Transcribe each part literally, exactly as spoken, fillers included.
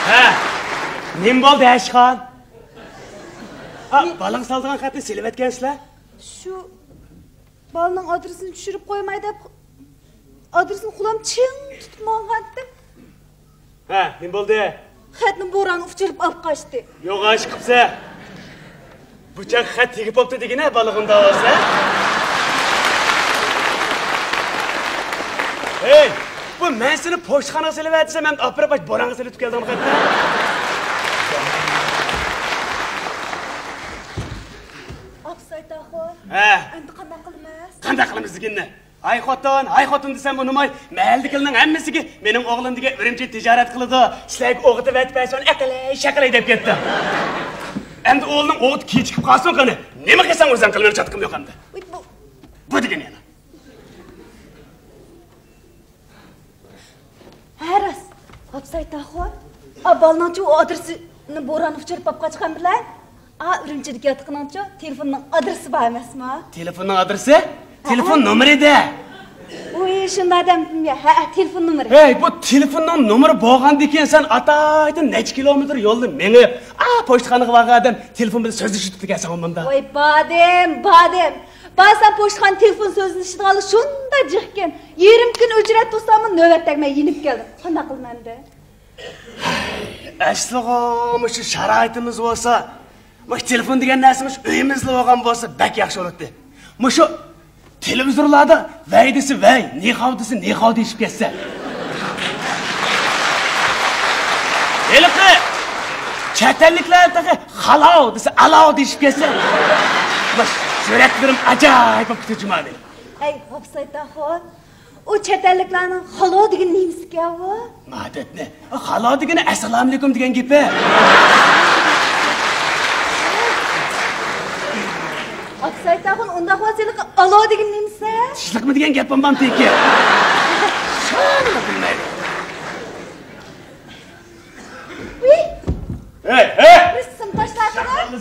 ھە، نېمە بولدى، ھەشخان؟ ھا، بالىڭ سالىدىغان خەتنى سېلىۋەتكەنسىلەر؟ شۇ بالىنىڭ ئادرېسىنى چۈشۈرۈپ قويماي دەپ، ئادرېسىنى قولۇم چىڭ تۇتۇپ ماڭغانتىم. ھە، نېمە بولدى؟ خەتنى بوران ئۇچۇرۇپ ئاپ قاچتى. يوغان ئىش قىپسەن. بۇ چاغ خەت تېگىپ بوپتۇ دېگىنە، بالىغىم داۋاسى. ھەي، بۇ مەن سېنى پوچتىخانىغا سېلىۋەتسەم، مەن ئاپىرىپ بورانغا سېلىۋېتىپ كەلدىڭمۇ خەتنى؟ ئاپسايت ئاخۇن. ھە. ئەمدى قانداق قىلىمىز؟ قانداق قىلىمىز دېگىنىنى؟ ھاي خوتۇن، ھاي خوتۇن دېسەم ئۇنىماي، مەھەللىدىكىلەرنىڭ ھەممىسىگە مېنىڭ ئوغلۇم دېگەن ئۈرۈمچىدە تىجارەت قىلىدۇ، سىلەرگە ئوغۇت ئەۋەتىپ بەرسۇن، ئەقىلەي شەقىلەي دەپ كەتتىم. ئەمدى ئوغلۇم ئوغۇت كېچىكىپ قالسۇن قېنى. نېمە قىلساڭ ئۆزۈڭ قىل، مېنىڭ چاتىقىم يوق ئەمدى. ۋىي، بۇ. بۇ دېگەن يەنە. ھە، راست. ئاپسايت ئاخۇن. ئا، بالىنىڭچۇ ئۇ ئادرېسىنى بوران ئۇچۇرۇپ ئاپ قاچقان بىلەن، ئا، ئۈرۈمچىدىكى ياتىقىنىڭچۇ تېلېفوننىڭ ئادرېسى بار ئەمەسمۇ؟ تېلېفوننىڭ ئادرېسى؟ ھە. تېلېفون نومۇرى دە. ۋۇي، شۇنداق دەمدىم يا. ھە، ھە، تېلېفون نومۇرى. ھەي، بۇ تېلېفوننىڭ نومۇرى بولغاندىكىن سەن ئاتايتىن نەچچە كىلومېتىر يولنى مېڭىپ، ئا، پوچتىخانىغا بارغان ئادەم تېلېفون بىلەن سۆزلىشىپ تۇرىدىكەنسەن ئومۇمدا. ۋاي، بادىم، بادىم. بارسام پوچتىخانا تېلېفون سۆزلىشىدىغانلار شۇنداق جىقكەن. يېرىم كۈن ئۆچرەت تۇرساممۇ نۆۋەت تەگمەي يېنىپ كەلدىم. قانداق قىلىمەن ئەمدى؟ ئەسلىغۇ مۇشۇ شارائىتىمىز بولسا، مۇشۇ تېلېفون دېگەن نەرسە مۇشۇ ئۆيىمىزلا بولغان بولسا بەك ياخشى بولاتتى. مۇشۇ تېلېۋىزورلاردا ۋەي دېسە ۋەي، نىخاۋ دېسە نىخاۋ دېيىشىپ كەتسە. ھېلىقى چەت ئەللىكلەر تېخى خالاۋ دېسە ئالاۋ دېيىشىپ كەتسە. مانا يۈرەكلىرىم ئاجايىپ بولۇپ كېتىدۇ جۇما مېنىڭ. ھەي، ئاپسايت ئاخۇن، ئۇ چەت ئەللىكلەرنىڭ خالو دېگىنى نېمىسىكەن ئۇ؟ مادەتنى. خالو دېگىنى ئەسسالامۇئەلەيكۇم دېگەن گېپى. ئاپسايت ئاخۇن، ئۇنداق بولسا ھېلىقى ئالو دېگىنى نېمىسى؟ تىنچلىقمۇ دېگەن گەپ بولمامتى ئىكەن. شۇنىلا بىلمەيدۇ. ۋىي! ھەي، ھەي! بىر سىم تاشلاۋېتىڭ.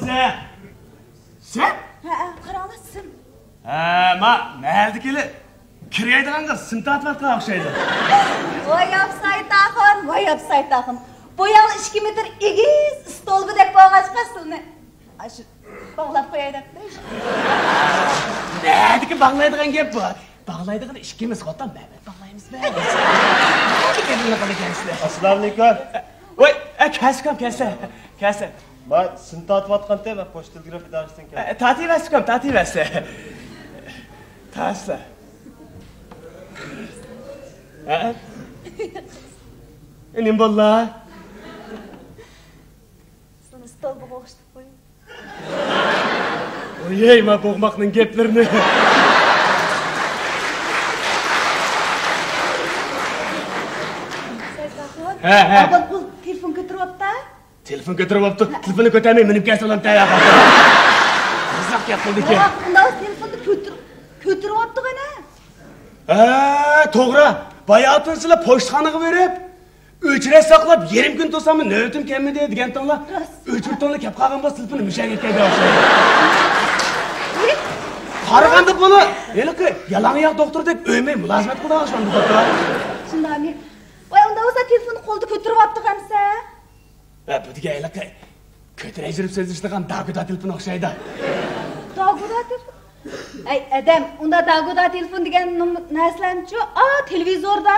سىم؟ ھە، ھە، قاراڭلار، سىم. ھە، ما، مەھەللىدىكىلەر كىر يەيدىغانغا سىم تارتىۋاتقان ئوخشايدۇ. ۋاي ئاپسايت ئاخۇن، ۋاي ئاپسايت ئاخۇن. بۇ ياڭلا ئىككى مېتىر ئېگىز ئىستولبىدەك بولغاچقا سىلىنى ئاشۇ باغلاپ قوياي دەپتۇ. نەدىكى باغلايدىغان گەپ بۇ؟ باغلايدىغىنى ئىككىمىز، خوتۇن، مەمەت باغلايمىز بە. ئەسسالامۇئەلەيكۇم. ۋاي، ئە، كەلسە ئۇكام، كەلسە، كەلسە. ما، سىم تارتىۋاتقانتى، مەن پوچتا تېلېگراف ئىدارىسىدىن كەلدىم. ئە، تارتىۋەرسە ئۇكام، تارتىۋەرسە. تارتسا. ھە؟ ئە، نېمە بولدى؟ سېنى ستولبىغا ئوخشىتىپ قويۇڭ. ۋوي، ما بوغماقنىڭ گەپلىرىنى. سەيداخۇن، ھە، ھە. ئابلىقۇل تېلېفون كۆتۈرۈۋاپتا. تېلېفون كۆتۈرۈۋاپتۇ. تېلېفوننى كۆتەرمەي مېنىڭ كەسلىم تەييار قالدى. قىزىق گەپ قىلدىكەن. بىراق، ئۇنداق تېلېفوننى كۆتۈر-، كۆتۈرۈۋاپتۇ غەنە. ھە، توغرا. باياتىن سىلەر پوچتىخانىغا بېرىپ، ئۆچرەت ساقلاپ، يېرىم كۈن تۇرساممۇ نۆۋىتىم كەلمىدى دېگەنتىڭلار. راست. ئۆچۈرتۈڭلار كەپ قالغان بولسا، تېلېفونى مۈشەگە كەتكەن ئوخشايدۇ. قارىغاندا بۇنى ھېلىقى يالاڭ ئاياق دوختۇردەك ئۆمەي مۇلازىمەت قىلىدىغان ئوخشامدۇ خوتۇن؟ شۇنداقمۇ؟ ۋاي، ئۇنداق بولسا تېلېفوننى قولدا كۆتۈرۈۋاپتۇ غەمسە. ۋە بۇ دېگەن ھېلىقى كۆتۈرەي يۈرۈپ سۆزلىشىدىغان داگۇدا تېلېفون ئوخشايدۇ. داگۇدا تېلېفون؟ ئەي ئادەم، ئۇندا داگۇدا تېلېفون دېگەن نوم-، نەرسىلەرنىچۇ، ئا، تېلېۋىزوردا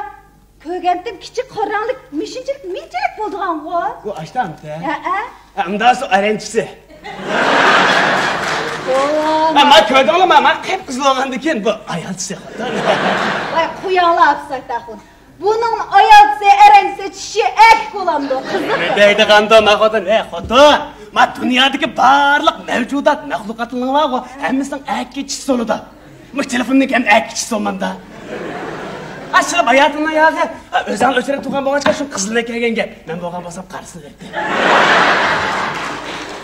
كۆرگەنتىم، كىچىك قارا رەڭلىك، مۇشۇنچىلىك، مۇنچىلىك بولىدىغانغۇ. ئۇ ئاشتامتى؟ ھەئە. ئە، ئۇنداق سۇ ئەرەنچىسى. ھە، ما كۆردۈڭلارمۇ، ما قىپقىزىل بولغاندىكىن بۇ ئايالچىسى خوتۇن. ۋاي، قوياڭلار ئاپسايت ئاخۇن. بۇنىڭ ئايالچىسى، ئەرەنچىسى، چىشى ئەركىك بولامدۇ، قىزىق. نېمە دەيدىغاندۇ، ما خوتۇن، ھە، خوتۇن. ما دۇنيادىكى بارلىق مەۋجۇدات، مەخلۇقاتلىرىنىڭ بارغۇ، ھەممىسىنىڭ ئەركىك چىشى بولىدۇ. مۇشۇ تېلېفوننىڭ ھەم ئەركىك چىشى بولمامدا. ئا، سىلەر باياتىنلا يازى، ئا، ئۆزۈڭ ئۆچرەت تۇرغان بولغاچقا، شۇ قىزىلنى كەلگەن گەپ. مەن بولغان بولسام قارىسىنى ئېيتتى.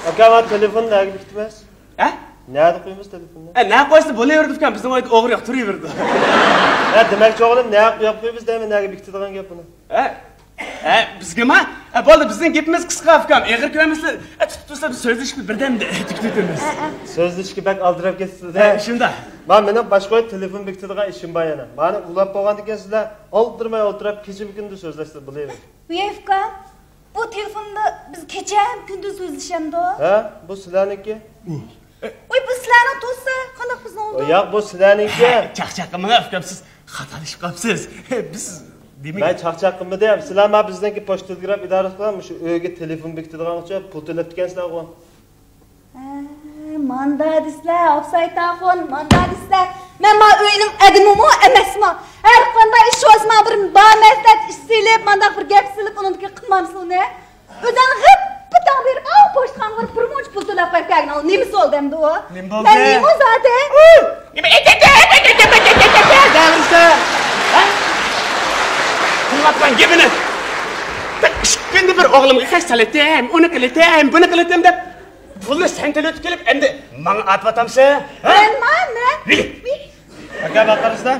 ئاكا، ما تېلېفوننى نەگە بېكىتىمىز؟ ھە؟ نەدە قويىمىز تېلېفوننى؟ ھە، نە قويسا بولۇۋېرىدۇ ئۇكام، بىزنىڭ ئۆيدە ئوغرى يوق، تۇرۇۋېرىدۇ. ھە، دېمەكچى ئوغلۇم، نەگە قويۇپ قويىمىز دەيمەن، نەگە بېكىتىدىغان گەپ بۇنى. ھە؟ ھە، بىزگىما؟ ھە، بولدى، بىزنىڭ گېپىمىز قىسقا ئۇكام، ئېغىر كۆرمەسلەر. ھە، تۇتۇپ تۇرسا بىز سۆزلىشىپ بىردەمدە تۈگىتىۋېتىمىز. سۆزلىشىشكە بەك ئالدىراپ كېتىپسىز-دە. ھە، شۇنداق. ما مېنىڭ باشقا ئۆيدە تېلېفون بېكىتىدىغان ئىشىم بار يەنە. مانى ئۇلاپ بولغاندىكىن سىلەر ئالدىرىماي ئولتۇرۇپ كېچىمۇ كۈندە سۆزلەشسە بولۇۋېرىدۇ. ۋىيەي ئۇكام، بۇ تېلېفون كېچە ھەم كۈندۈز ئۆزلىشەمدۇ؟ ھە، بۇ سىلەرنىڭكى. ئۇي، بۇ سىلەرنىڭ دوستى، قانداق بىزنىڭ ئۇ ئولدۇم؟ ياق، بۇ سىلەرنىڭكى. چاقچاق قىلماڭ ئۇكام، سىز خاتالىشىپ قاپسىز. بىز دېمەك مەن چاقچاق قىلمىدىم. سىلەر ما بىزنىڭكى پوچتا تېلېگراف ئىدارىسىغا مۇشۇ ئۆيگە تېلېفون بېكىتىدىغان ئوخشاپ پۇل تۆلەپتىكەنسىلەرغۇ. ھە، ماندا دېسىلە، ئابسايت ئاخۇن، ماندا دېسىلە. مەن ما ئۆينىڭ ئادىمىمۇ ئەمەسما. ھەر قانداق ئىش بولسا ما بىر بامەسلىھەت ئىش سېلىپ، مانداق بىر گەپ سېلىپ، ئۇنىڭدىكى قىلمامسىز ئۇنى. ئۆزۈڭ غىپپىداڭ بېرىپ، ئاۋۇ پوچتىخانىغا بېرىپ بىر مۇنچە پۇل تۆلەپ قويۇپ كەلگىن. ئۇ نېمىسى بولدى ئەمدى ئۇ؟ نېمە بولدى؟ مەن نېمە زادى؟ نېمە ئېتەتتى؟ دەۋرسە. ھە؟ قىلىۋاتقان گېپىنى. بىر ئىككى كۈندە بىر ئوغلۇمغا خەج سالىتىم، ئۇنى قىلىتىم، بۇنى قىلىتىم دەپ پۇلنى سەن تۆلىتىپ كېلىپ، ئەمدى ماڭا ئاتىۋاتامسەن؟ ھە؟ مەنما، مەن. ۋىي. ئاكا، باقارسىلەر.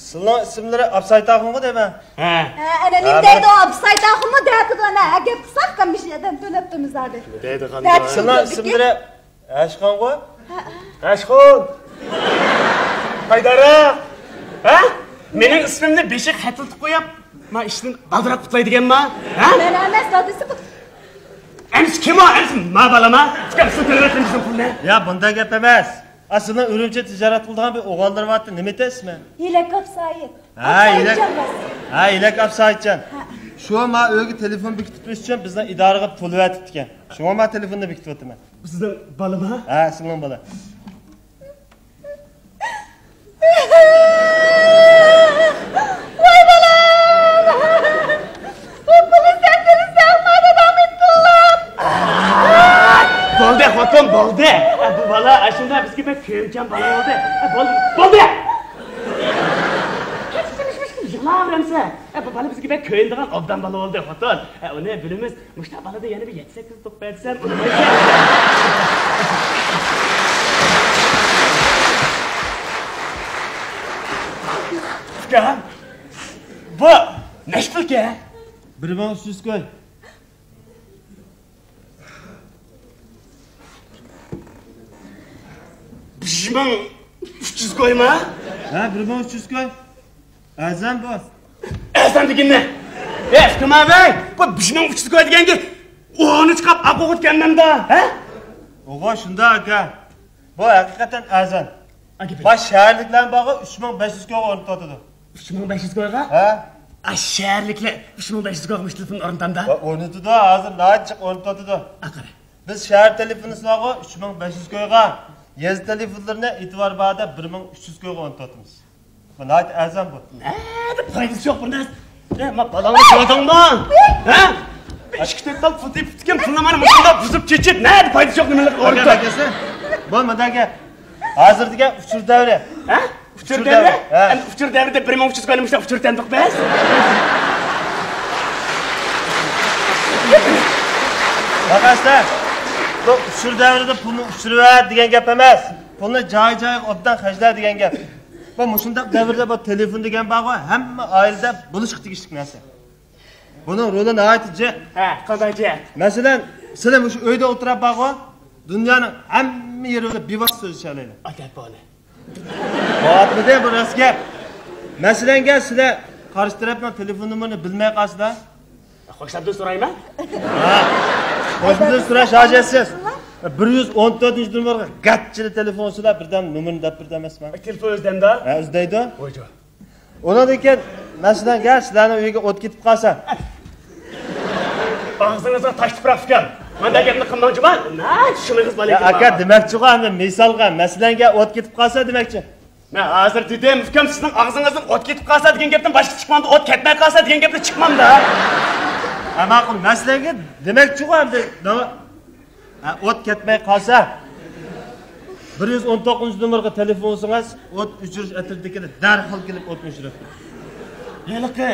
سىلىنىڭ ئىسىملىرى ئابسايت ئاخۇنغۇ دەيمەن. ھە. ھە، ئەنە ھە، نېمە دەيدۇ، ئابسايت ئاخۇنمۇ دەۋاتىدۇ، ئەنە. ھە، گەپ قىلساق، كومىسسىيەدىن تۆلەپتىمىز زادى. نېمە دەيدىغان دەۋاتىدۇ. سىلىنىڭ ئىسىملىرى ھەشقانغۇ؟ ھە، ھە. ھەشقۇن! قايدارا! ھە؟ مېنىڭ ئىسمىمنى بېشىغا خەتلىتىپ قويۇپ، ما ئىشتىن بالدۇراق قۇتۇلاي دېگەنما؟ ھە؟ مەن ئەمەس، دادىسى قۇت- ئەمىسى كىم ئۇ؟ ئەمىسى ما بالىما؟ ئۇكام، سىز تۆلىۋەتسىڭىز بىزنىڭ پۇلنى. يا، بۇنداق گەپ ئەمەس. ئا، سىلىنىڭ ئۈرۈمچىدە تىجارەت قىلىدىغان بىر ئوغۇللىرى بارتى، نېمە ئىدى ئىسمى؟ يېلەك ئابسايىت. ھە، يېلەك. ئابسايىتجان بار. ھە، يېلەك ئابسايىتجان. ھە. شۇ ما ئۆيگە تېلېفون بېكىتىپ بېرىش ئۈچۈن بىزنىڭ ئىدارىگە پۇل ئەۋەتىپتىكەن. شۇڭا ما تېلېفوننى بېكىتىۋاتىمەن. بىزنىڭ بالىما؟ ھە، سىلىنىڭ بالا. ۋاي بالام! بۇ پۇلنى سەن تۆلىسەڭ، ما دادام ئېيتقىنلاپ. بولدى، خوتۇن، بولدى. بۇ بالا ئاشۇنداق بىزگە بەك كۆيۈمچان بالا بولدى. بولدى، بولدى. يىغلاۋېرەمسەن. بۇ بالا بىزگە بەك كۆيۈنىدىغان ئوبدان بالا بولدى، خوتۇن. ئۇنى بىلىمىز. مۇشۇنداق بالىدا يەنە بىر يەتتە سەككىز توپ بەرسەم، ئۇنىمايسەن. ئۇكام، بۇ نەچچە پۇلكەن؟ بىر مىڭ ئۈچ يۈز كوي. بىر مىڭ ئۈچ يۈز كويما؟ ھە، بىر مىڭ ئۈچ يۈز كوي. ئەرزان بۇ. ئەرزان دېگىنى. ئەي، ئۇكام ئەي، بۇ بىر مىڭ ئۈچ يۈز كوي دېگەنگە ئون ئۈچ قاپ ئاق ئوغۇت كەلمەمدا، ھە؟ ئوغۇ، شۇنداق ئاكا. بۇ ھەقىقەتەن ئەرزان. ئاكا، بۇ شەھەرلىكلەرنىڭ بارغۇ ئۈچ مىڭ بەش يۈز كويغا ئورنىتىۋاتىدۇ. ئۈچ مىڭ بەش يۈز كويغا؟ ھە؟ ئا، شەھەرلىكلەر ئۈچ مىڭ بەش يۈز كويغا مۇشۇ تېلېفوننى ئورنىتامدا؟ ۋە ئورنىتىدۇ، ھازىر ناھايىتى جىق ئورنىتىۋاتىدۇ. ئاقىرى. بىز شەھەر تېلېفونى سىلەرغۇ ئۈچ مىڭ بەش يۈز كويغا، يېزا تېلېفونلىرىنى ئېتىبار بار دەپ بىر مىڭ ئۈچ يۈز كويغا ئورنىتىۋاتىمىز. بۇ ناھايىتى ئەرزان بۇ. نەدە پايدىسى يوق بۇ نەرسە. ئە، ما بالاڭنى كۆردۈڭمۇ؟ ھە؟ بىر ئىككى تۆت تال پۇل تېپىپتىكەن، پۇلنى مانا مۇشۇنداق بۇزۇپ چېچىپ، نەدە پايدىسى يوق نېمىلەر ئورنىتىپ. بۇ مۇنداق گەپ. ھازىردىكى ئۇچۇر دەۋرى. ھە؟ ئۇچۇر دەۋرى؟ ھە. ئەمدى ئۇچۇر دەۋرىدە بىر مىڭ ئۈچ يۈز كوينى مۇشۇنداق ئۇچۇر تەندۇق بەس. باقاسىلەر، بۇ ئۇچۇر دەۋرىدە پۇلنى ئۇچۇرۇۋەت دېگەن گەپ ئەمەس. پۇلنى جاي-جايىغا ئوبدان خەجلە دېگەن گەپ. بۇ مۇشۇنداق دەۋردە بۇ تېلېفون دېگەن بارغۇ، ھەممە ئائىلىدە بولۇشقا تېگىشلىك نەرسە. بۇنىڭ رولى ناھايىتى جىق. ھە، قانداق جىق؟ مەسىلەن، سىلەر مۇشۇ ئۆيدە ئولتۇراپ بارغۇ، دۇنيانىڭ ھەممە يېرى بىلەن بىۋاسىتە سۆزلىشەلەيلى. ئاكەپ بولدى. بولاتمىدى بۇ راست گەپ. مەسىلەنگە سىلەر قارشى تەرەپنىڭ تېلېفون نومۇرىنى بىلمەي قالسىلا. قوشنامدىن سورايمەن. ھە. قوشنىدىن سوراش ھاجەتسىز. بىر يۈز ئون تۆتىنچى نومۇرغا گەچچىلا تېلېفون سوراپ بىردەم نومۇرنى دەپ بېرىدۇ ئەمەسمۇ؟ تېلېفون ئۆزىدەمدا؟ ھە، ئۆزىدەيدۇ. ۋايجان. ئۇنىڭدىن كېيىن، مەسىلەن، گەر سىلەرنىڭ ئۆيگە ئوت كېتىپ قالسا. ئاغزىڭىزغا تاش تۇپراق ئۇكام. مانداق گەپنى قىلماڭ جۇما. نە چۈشىنىڭىز بار يا ئاكا، دېمەكچىغۇ ئەمدى مىسالغا، مەسىلەن، گەر ئوت كېتىپ قالسا دېمەكچى. مەن ھازىر دېدىم ئۇكام، سىزنىڭ ئاغزىڭىزدىن ئوت كېتىپ قالسا دېگەن گەپتىن باشقا چىقمامدۇ، ئوت كەتمەي قالسا دېگەن گەپتىن چىقمامدا. ھە، ماقۇل، مەسىلەنگە دېمەكچىغۇ ئەمدى. ھە، ئوت كەتمەي قالسا، بىر يۈز ئون توققۇزىنچى نومۇرغا تېلېفون ئۇرسىڭىز، ئوت ئۆچۈرۈش ئەترىتىدىكىلەر دەرھال كېلىپ ئوتنى ئۆچۈرىدۇ. ھېلىقى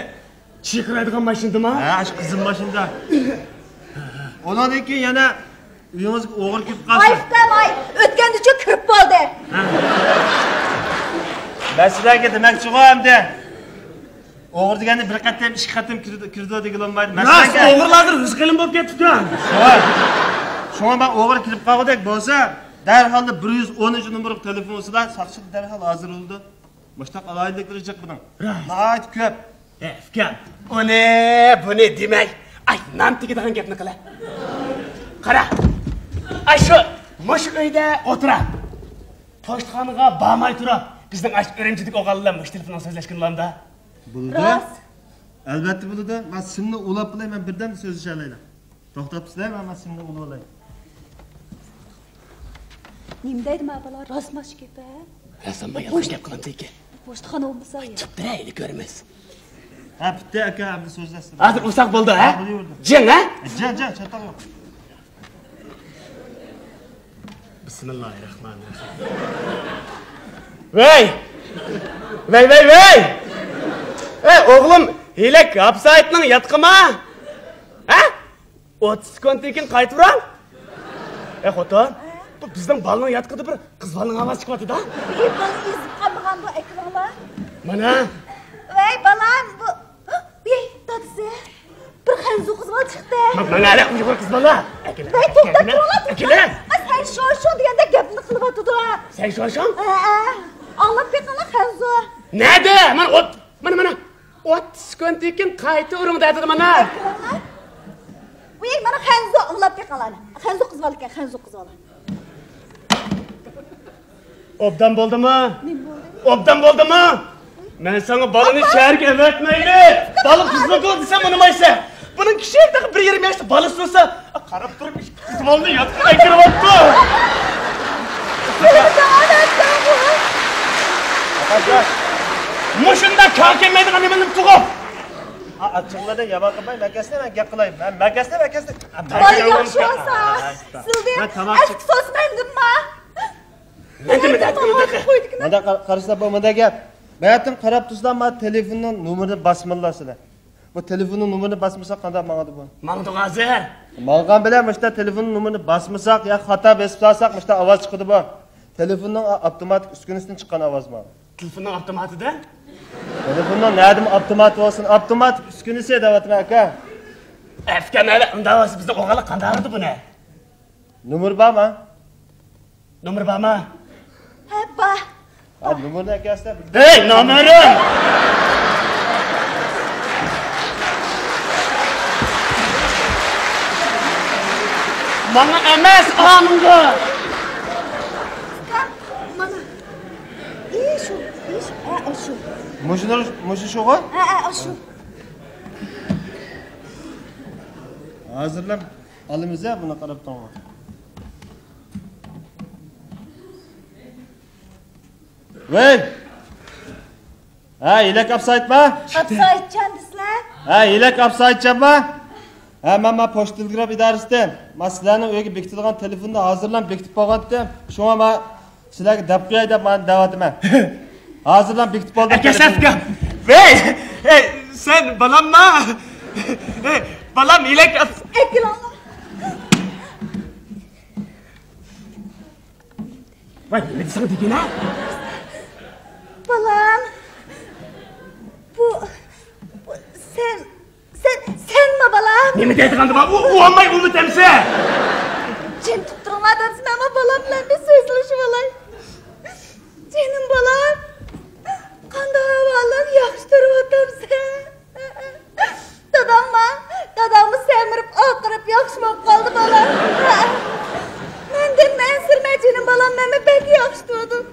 چىرقىرايدىغان ماشىنىدىما؟ ھە، ئاشۇ قىزىل ماشىنىدا. ئۇنىڭدىن كېيىن يەنە ئۆيىڭىزگە ئوغرى كېلىپ قالسا. ۋاي ئۇكام ۋاي، ئۆتكەندىچۇ كىرىپ بولدى. ھە. مەسىلەنگە دېمەكچىغۇ ئەمدى. ئوغرى دېگەندە بىر قېتىم، ئىككى قېتىم كىرىدۇ، كىرىدۇ دېگىلى بولمايدۇ. راست، مەسىلەنگە ئوغرىلار ھازىر يۈز قېلىن بولۇپ كەتتى ئۇكام. شۇڭا، شۇڭا مەن ئوغرى كىرىپ قالغۇدەك بولسا، دەرھاللا بىر يۈز ئونىنچى نومۇرغا تېلېفون ئۇرسىلا، ساقچىلار دەرھال ھازىر بولىدۇ. مۇشۇنداق ئالاھىدىلىكلىرى جىق بۇنىڭ. راست. ناھايىتى كۆپ. ھە، ئۇكام، ئۇنى، بۇنى دېمەي، ئاي، نان تېگىدىغان گەپنى قىلە. قارا، ئاشۇ مۇشۇ ئۆيدە ئولتۇرا. پوچتىخانىغا بارماي تۇرۇپ، بىزنىڭ ئاشۇ ئۈرۈمچىدىكى ئوغۇل بىلەن مۇشۇ تېلېفوندا سۆزلەشكىلى بولامدا؟ بولىدۇ. راست. ئەلۋەتتە بولىدۇ. مەن سىمنى ئۇلاپ بولاي، مەن بىردەم سۆزلىشەلەيلى. توختاپ تۇرسىلەر، مەن، مەن سىمنى ئۇلىۋالاي. نېمە دەيدۇ ما بالا؟ راستمۇ شۇ گەپ ھە؟ راستمۇ يالغان گەپ قىلامدىكى؟ پوچتىخانا بولمىسا يا. چىقتىرە، ئەيلى كۆرىمىز. ھە، پۈتتى ئاكا، ئەمدى سۆزلەشسىلەر. ھازىر ئۇرساق بولدى ھە؟ ھە، بولىۋەردى. جىڭ ھە؟ جىڭ، جىڭ، چاتاق يوق. بىسمىللاھىررەھمانىررەھىم. ۋەي! ۋەي، ۋەي، ۋەي! ئەي، ئوغلۇم، ھېلىك ھاپسايتنىڭ ياتىقىما؟ ھە؟ ئوتتۇز سېكۇنتتىن كېيىن قايتىپ ئۇرام. ئەي، خوتۇن، بۇ بىزنىڭ بالىنىڭ ياتىقىدا بىر قىز بالىنىڭ ئاۋازى چىقىۋاتىدۇ. ئەي، بالا ئېزىپ قالمىغاندۇ، ئەكىلىڭلار. مانا. ۋەي، بالام، بۇ، ۋەي، دادىسى. بىر خەنزۇ قىز بالا چىقتى. ما-، مانا ھەلە ئۇيغۇر قىز بالا. ئەكىلە، ۋەي، توختاپ ئەكىلە، تۇرۇڭلار، توختاپ. ئەكىلە. ما، سەن شوشۇڭ دېگەندەك گەپنى قىلىۋاتىدۇ. سەن شوشۇڭ؟ ھە، ھە. ئاڭلاپ بېقىڭلار، خەنزۇ. نەدە؟ مانا ئوت، مانا، مانا. ئوتتۇز سېكۇنتتىن كېيىن قايتا ئۇرۇڭ دەۋاتىدۇ مانا. ۋەي، مانا خەنزۇ، ئاڭلاپ بېقىڭلار. خەنزۇ قىز بالا ئىكەن، خەنزۇ قىز بالا. ئوبدان بولدىمۇ؟ نېمە بولدى؟ ئوبدان بولدىمۇ؟ مەن ساڭا بالىنى شەھەرگە ئەۋەتمەيلى. بالا قىزنىڭكى دېسەم ئۇنىمايسەن. بۇنىڭ كىچىك تېخى بىر يېرىم ياشلىق بالىسى بولسا، قاراپ تۇرۇپ ئىككى قىز بالىنى ياتىقىغا ئەكىرىۋاپتۇ. مۇشۇنداق كاكەممەيدىغان نېمىنى تۇغۇپ. ئاچچىقلىرىنى يامان قىلماي، مەكەسنى مەن گەپ قىلاي. مەن مەكەسنى، مەكەسنى. بالا ياخشى بولسا، سىلدىن ئەسكى سوس مەندىنما؟ مەندىنمۇ دەپ قىلدى. مانا قارىسىلەر، بۇ مۇنداق گەپ. بەتىن قاراپ تۇرسىلا، ما تېلېفوننىڭ نومۇرىنى باسمىلا سىلەر. بۇ تېلېفوننىڭ نومۇرىنى باسمىساق قانداق ماڭىدۇ بۇ؟ ماڭدۇق ھازىر. ماڭغان بىلەن مۇشتا تېلېفوننىڭ نومۇرىنى باسمىساق يا خاتا بېسىپ سالساق مۇشتا ئاۋاز چىقىدۇ بۇ. تېلېفوننىڭ ئا-، ئاپتوماتىك ئۈسكۈنىسىدىن چىققان ئاۋاز بۇ. تېلېفوننىڭ ئاپتوماتىدىن؟ تېلېفوننىڭ نەدىمۇ ئاپتومات بولسۇن، ئاپتوماتىك ئۈسكۈنىسى دەۋاتىمەن ئاكا. ئەپكەم ھەلە ئۇنداق بولسا بىزنىڭ ئوغۇللۇق قانداق بولىدۇ بۇنى؟ نومۇر بارمۇ؟ نومۇر بارمۇ؟ ھە، بار. ھە، نومۇرنى ئەكەلسە. ھەي، نومۇرۇم! ماڭا ئەمەس، ئانىڭغا! ئۇكام، مانا. ئى، شۇ، ئى، شۇ. ھە، ئاشۇ. مۇشۇ، مۇشۇ شۇغۇ؟ ھە، ھە، ئاشۇ. ھازىرلا ئالىمىز ھە، بۇنى قاراپ تۇرۇڭ. ۋەي! ھە، يېلەك ئاپسايتما؟ ئاپسايتچان دېسىلە. ھە، يېلەك ئاپسايتچانما؟ ھە، مەن، مەن پوچتا تېلېگراف ئىدارىسىدىن. مەن سىلەرنىڭ ئۆيگە بېكىتىدىغان تېلېفوننى ھازىرلا بېكىتىپ بولغانتىم. شۇڭا مەن سىلەرگە دەپ قوياي دەپ مانا دەۋاتىمەن. ھازىرلا بېكىتىپ بولدۇم. ئەكەسەپكە. ۋەي! ھەي، سەن بالامما؟ ھەي، بالام يېلەك ئاپ-، ئەكىلىڭلار. ۋاي، نېمە دېسەڭ دېگىنە؟ بالام، بۇ، بۇ سەن، سەن، سەنمۇ بالام؟ نېمە دەيدىغاندىما؟ ئۇ، ئۇ ئالماي ئۇمۇ تەمسە! جىم تۇتۇپ تۇرۇڭلار دادىسى، مەنمۇ بالام بىلەن بىر سۆزلىشىۋالاي. جېنىم بالام، قانداق ئەھۋالىڭ، ياخشى تۇرۇۋاتامسەن؟ داداڭما؟ داداڭمۇ سەمرىپ، ئاقىرىپ ياخشى بولۇپ قالدى، بالام. مەندىن ئەنسىرىمە، جېنىم بالام، مەنمۇ بەك ياخشى تۇردۇم.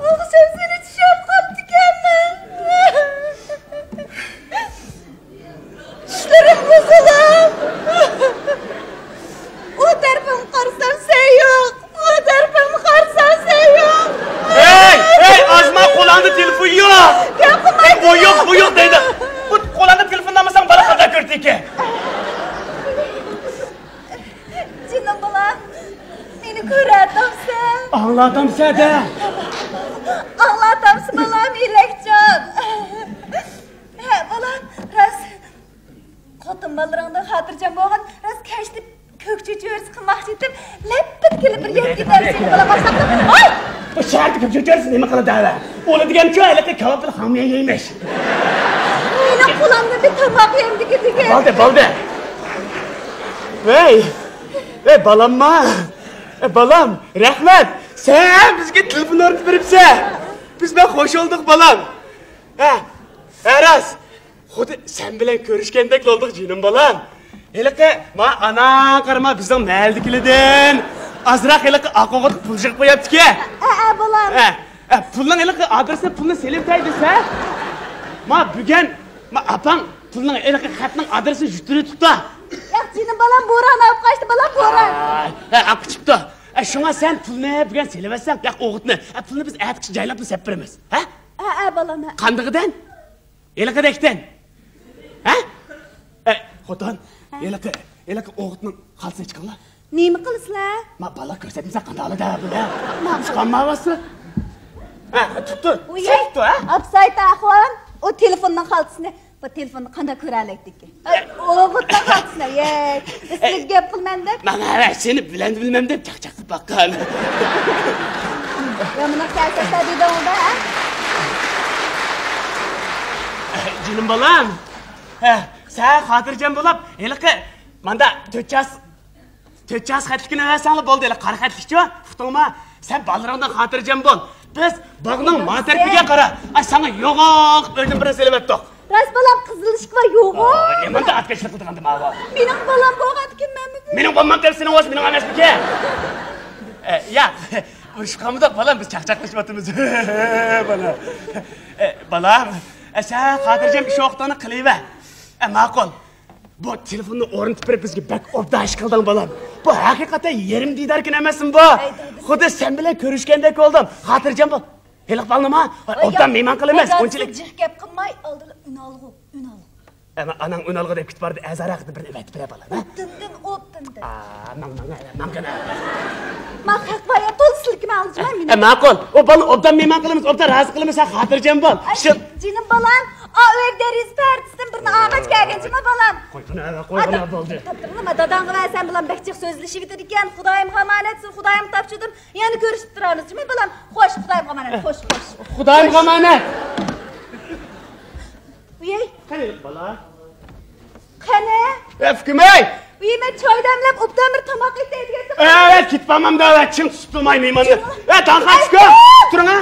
ئاخشام سېنى چۈشەپ قاپتىكەنمەن. چۈشلىرىم بۇزۇلۇپ، ئۇ تەرىپىمگە قارىسام سەن يوق، بۇ تەرىپىمگە قارىسام سەن يوق. ھەي، ھەي، ئازما، قولۇڭدا تېلېفون يوق. گەپ قىلماي. بۇ يوق، بۇ يوق دەيدۇ. بۇ قولۇڭدا تېلېفون ئالمىساڭ بالا قانداق كۆرىدىكەن؟ جېنىم بالام، مېنى كۆرەتامسەن؟ ئاڭلاتامسەن دە. ئاڭلاتامسەن بالام، يېلەكجان؟ ھە، بالام، راست. خوتۇن بالىلىرىڭدىن خاتىرجەم بولغىن، راست كەچتە كۆكچى چۆرىسى قىلماقچى ئىدىم، لەپپىدە كېلىپ بىر يەپ كېتەرسىز، بالا باشلاپتۇ. ھاي! بۇ شەھەردە كۆكچى چۆرىسى نېمە قىلىدۇ ھەلە؟ ئۇنى دېگەنچۇ ھېلىقى كاۋاپ بىلەن خام يەيمىش. مېنىڭ قولۇمدا بىر تاماق يەمدىكى دېگەن. بولدى، بولدى. ۋەي! ۋەي، بالامما! ئە، بالام، رەھمەت! سەن بىزگە تېلېفون ئورنىتىپ بېرىپسەن. بىز بەك خوش بولدۇق، بالام. ھە، ھە، راست. خۇددى سەن بىلەن كۆرۈشكەندەك بولدۇق، جېنىم بالام. ھېلىقى، ما ئانا قارىما بىزنىڭ مەھەللىدىكىلەردىن ئازراق ھېلىقى ئاق ئوغۇتقا پۇل يىغىپ قويۇپتىكەن. ھە، ھە، بالام. ھە، ھە، پۇلنىڭ ھېلىقى ئادرېسىنى، پۇلنى سېلىۋېتەي دېسە، ما بۈگۈن، ما ئاپاڭ پۇلنىڭ ھېلىقى خەتنىڭ ئادرېسىنى يۇتۇۋېتىپتۇ. ياق، جېنىم بالام، بوران ئاپقاچتى، بالام، بوران. ھە، ھە، ئاپقىچىپتۇ. ھە، شۇڭا سەن پۇلنى بۈگۈن سېلىۋەتسەڭ، ياق، ئوغۇتنى. ھە، پۇلنى بىز ئەتىكىچە جايلاپ سەپ بېرىمىز. ھە؟ ھە، ھە، بالام، ھە. قاندىقىدىن؟ ھېلىقىدەكتىن. ھە؟ ئە، خوتۇن، ھە؟ ھېلىقى، ھېلىقى ئوغۇتنىڭ خالتىسىنى چىقىڭلار. نېمە قىلىسىلەر؟ ما بالا كۆرسەتمىسە قانداق بولىدۇ بۇ، ھە؟ ما. چىقارماۋاتسا. ھە، تۇتتۇ. ئۇي، سەت تۇتتۇ، ھە؟ ئاپسايت ئاخۇن، ئۇ تېلېفوننىڭ خالتىسىنى، بۇ تېلېفوننى قانداق كۆرەلەيتتىكى؟ ئوغۇتنىڭ خالتىسىنى، يەي. سىزگە گەپ قىلىمەن دەپ. ماڭا ھەۋە سېنى بىلەمدۇ بىلمەمدۇ دەپ چاقچاق قىلىپ باققان. يا مۇنۇ سەرسەتلەر دېدىڭ-دە، ھە؟ جېنىم بالام. ھە، سەن خاتىرجەم بولاپ، ھېلىقى ماندا تۆت چاس، تۆت چاس خەتلىكىنى ئەۋەتسەڭلا بولدى، ھېلىقى قارا خەتلىكچۇ، ئۇقتۇڭما؟ سەن بالىلىرىڭدىن خاتىرجەم بول. بىز باغنىڭ ما تەرىپىگە قارا. ئاي، ساڭا يوغان ئۆيدىن بىرنى سېلىۋەتتۇق. راست بالام، قىزىل ئىشىك بار، يوغان. ئاي، نېمانداق ئەپكەشلىك قىلىدىغاندىم، ئاۋۇ. مېنىڭ بالام بولغاندىكىن مەنمۇ. مېنىڭ بالام دەپ سېنىڭ بولسا مېنىڭ ئەمەسمىكىن؟ ئە، ياق. ئۇرۇشۇپ قالمىدۇق، بالام، بىز چاقچاقلىشىۋاتىمىز. بالام. ئە، بالام، ئە، سەن خاتىرجەم ئىش ۋاقتىڭنى قىلىۋەر. ئە، ماقۇل. بۇ تېلېفوننى ئورنىتىپ بېرىپ بىزگە بەك ئوبدان ئىش قىلدىڭ، بالام. بۇ ھەقىقەتەن يېرىم دىداركەن ئەمەسمۇ بۇ؟ ھەي، دادىسى. خۇددى سەن بىلەن كۆرۈشكەندەك بولدۇم. خاتىرجەم بول. ھېلىقى بالىنىما ئوبدان مېھمان قىلىمىز، ئۇنچىلىك. جىق گەپ قىلماي، ئالدىلا ئۈنئالغۇ، ئۈنئالغۇ. ئەمما ئاناڭ ئۈنئالغۇ دەپ كۈتۈپ باردى، ئەزراق بىرنى ئەۋەتىپ بېرە، بالام، ھە؟ ئوبداندىن، ئوبداندىن. ئا، ماڭ، ماڭ، ماڭ، ماڭ. ما خەق بايا تولسىلكىم ئالجىما مېنى. ئە، ماقۇل. ئۇ بالىنى ئوبدان مېھمان قىلىمىز، ئوبدان رازى قىلىمىز، سەن خاتىرجەم بول. ئاي، شۇ جېنىم بالام، ئا ئۆي دېرىزە پەردىسىدىن بىرنى ئاغاچ كەلگەنچىما بالام. قويغىنا، قويغىنا بولدى. توختاپ تۇرۇڭلار، ما داداڭغا بەرسەم بالام بەك جىق سۆزلىشىۋېتىدىكەن. خۇدايىمغا ئامانەت، سېنى خۇدايىمغا تاپشۇردۇم. يەنە كۆرۈشۈپ تۇرارمىز جىما بالام. خوش، خۇدايىمغا ئامانەت، خوش، خوش. خۇدايىمغا ئامانەت. ئۇيەي. قېنى بالا؟ قېنى؟ ئە، ئۇكىمەي! ئۇيەي، مەن چاي دەملەپ ئوبدان بىر تاماق ئېتەي دېگەندىم. ئە، كېتىپ بارمامدا، چىڭ تۇتۇپ تۇرماي مېھماننى. ئە، داڭ قاتىسىكۇ. تۇرۇڭ، ھە.